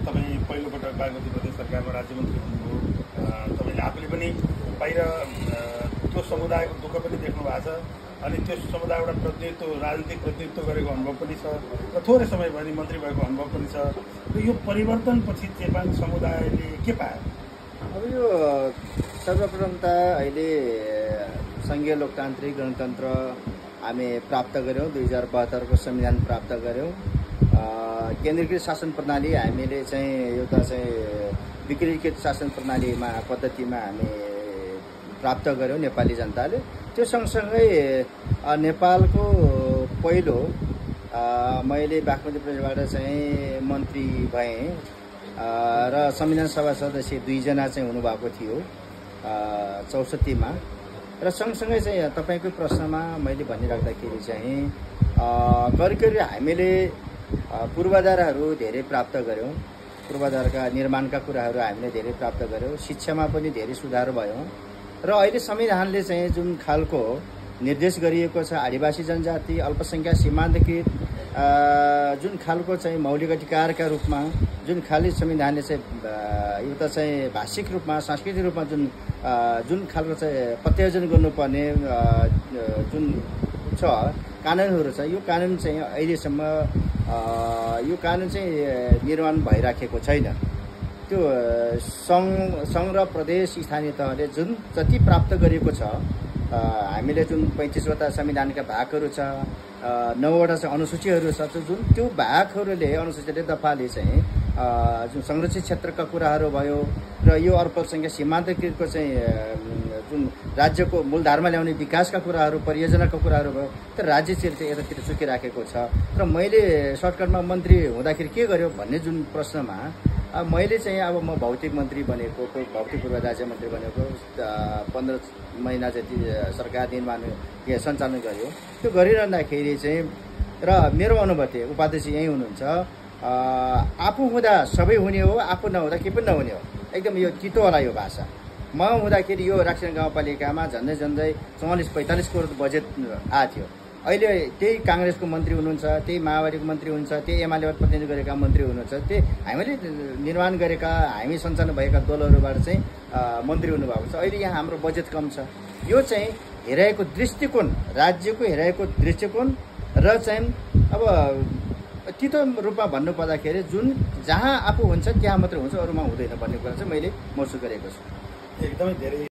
तपाईँ पहिलोपटक बागमती प्रदेश सरकारमा राज्यमन्त्री हुनुभयो। तपाईँले आफूले पनि बाहिर त्यो समुदायको दुःख पनि देख्नु भएको छ अनि त्यो समुदायबाट प्रतिनिधित्व राजनीतिक प्रतिनिधित्व गरेको अनुभव पनि छ र थोरै समय भए मन्त्री भएको अनुभव पनि छ र यो परिवर्तनपछि चेपाङ समुदायले के पायो? अब यो सर्वप्रथम त अहिले सङ्घीय लोकतान्त्रिक गणतन्त्र हामी प्राप्त गऱ्यौँ। 2072 को संविधान प्राप्त गऱ्यौँ। केन्द्रीकृत शासन प्रणाली हामीले चाहिँ एउटा चाहिँ विकेन्द्रीकृत शासन प्रणालीमा पद्धतिमा हामी प्राप्त गऱ्यौँ नेपाली जनताले। त्यो सँगसँगै नेपालको पहिलो मैले बागमती प्रदेशबाट चाहिँ मन्त्री भएँ र संविधान सभा सदस्य 2 जना चाहिँ हुनुभएको थियो 64 र सँगसँगै चाहिँ तपाईँको प्रश्नमा मैले भनिराख्दाखेरि चाहिँ करिब हामीले पूर्वाधारहरू धेरै प्राप्त गऱ्यौँ। पूर्वाधारका निर्माणका कुराहरू हामीले धेरै प्राप्त गऱ्यौँ। शिक्षामा पनि धेरै सुधार भयो र अहिले संविधानले चाहिँ जुन खालको निर्देश गरिएको छ आदिवासी जनजाति अल्पसङ्ख्यक सीमान्तकृत जुन खालको चाहिँ मौलिक अधिकारका रूपमा जुन खाली संविधानले चाहिँ एउटा चाहिँ भाषिक रूपमा सांस्कृतिक रूपमा जुन खालको चाहिँ प्रत्यायोजन गर्नुपर्ने जुन छ कानुनहरू छ यो कानुन चाहिँ अहिलेसम्म यो कानुन चाहिँ निर्माण भइराखेको छैन। त्यो सङ्घ र प्रदेश स्थानीय तहले जुन जति प्राप्त गरेको छ हामीले जुन 35वटा संविधानका भागहरू छ 9वटा चाहिँ अनुसूचीहरू छ जुन त्यो भागहरूले अनुसूचीले दफाले चाहिँ जुन संरक्षित क्षेत्रका कुराहरू भयो र यो अल्पसङ्ख्यक सीमान्तकृतको चाहिँ जुन राज्यको मूलधारमा ल्याउने विकासका कुराहरू परियोजनाका कुराहरू भयो त्यो राज्य चाहिँ यतातिर चुकिराखेको छ। र मैले सर्टकटमा मन्त्री हुँदाखेरि के गर्यो भन्ने जुन प्रश्नमा मैले चाहिँ अब म भौतिक मन्त्री बनेको भौतिक पूर्व राज्य मन्त्री बनेको 15 महिना जति सरकार निर्माण सञ्चालन गर्यो। त्यो गरिरहँदाखेरि चाहिँ र मेरो अनुभूति उपाध्यक्ष यहीँ हुनुहुन्छ आफू हुँदा सबै हुने हो आफू नहुँदा के पनि नहुने हो। एकदम यो तितो होला यो भाषा। म हुँदाखेरि यो राक्सिन गाउँपालिकामा झन्डै 44-45 करोड बजेट आएको थियो। अहिले त्यही काङ्ग्रेसको मन्त्री हुनुहुन्छ त्यही माओवादीको मन्त्री हुनुहुन्छ त्यही एमालेबाट प्रतिनिधित्व गरेका मन्त्री हुनुहुन्छ त्यही हामीले निर्माण गरेका हामी सञ्चालन भएका दलहरूबाट चाहिँ मन्त्री हुनुभएको छ। अहिले यहाँ हाम्रो बजेट कम छ। यो चाहिँ हेराएको दृष्टिकोण राज्यको हेराएको दृष्टिकोण र चाहिँ अब तितो रूपमा भन्नुपर्दाखेरि जुन जहाँ आफू हुन्छ त्यहाँ मात्रै हुन्छ अरूमा हुँदैन भन्ने कुरा चाहिँ मैले महसुस गरेको छु। एकदमै धेरै